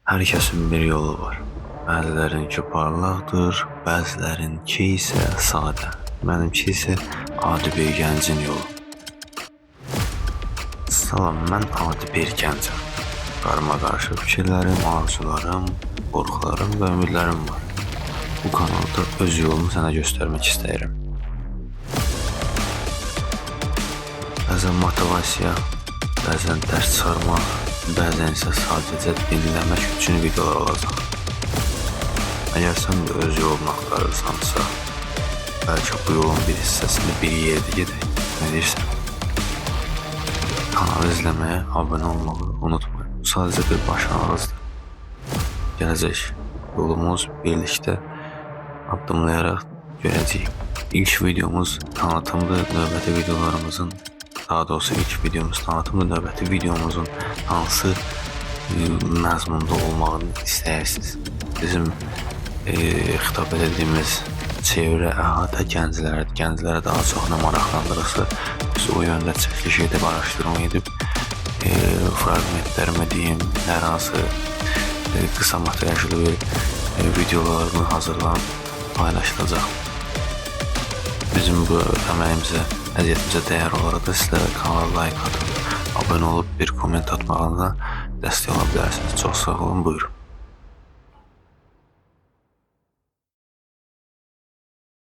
Hər kəsin bir yolu var. Bəzilərinki parlaqdır, bəzilərinki isə sadə. Mənimki isə adi bir gəncin yolu. Salam, mən adi bir gəncəm. Qarma-qarışıq fikirlərim, arzularım, qorxularım və ümidlərim var. Bu kanalda öz yolumu sənə göstərmək istəyirəm. Bəzən motivasiya, bəzən dərs çıxarmaq, bəzən isə sadəcə dinləmək üçün videolar olacaq. Əgər sən də öz yolunu axtarırsansa, bəlkə bu yolun bir hissəsini bir yerdə gedək. Nə deyirsən? Kanalı izləməyə, abunə olmağı unutmayın. Bu sadəcə bir başlanğıcdır. Gələcək yolumuz birlikdə addımlayaraq görəcəyik. İlk videomuz tanıtımdır. Növbəti videolarımızın, daha doğrusu ilk videomuz tanıtımdır. Növbəti videomuzun hansı məzmunda olmağını istəyirsiniz? Bizim xitab etdiyimiz çevrə, əhatə gənclərdir. Gənclərə daha çox nə maraqlandırırsa, biz o yöndə çəkiliş edib, araşdırma edib, fraqmentlərimi deyim, hər hansı qısa metrajlı bir videolarını hazırlanıb paylaşılacaq. Bizim bu əməyimizə, əziyyətimizə dəyər olaraq da sizlərə kanala like atıb, abunə olub bir komment atmağınıza dəstək ola bilərsiniz. Çox sağ olun, buyurun.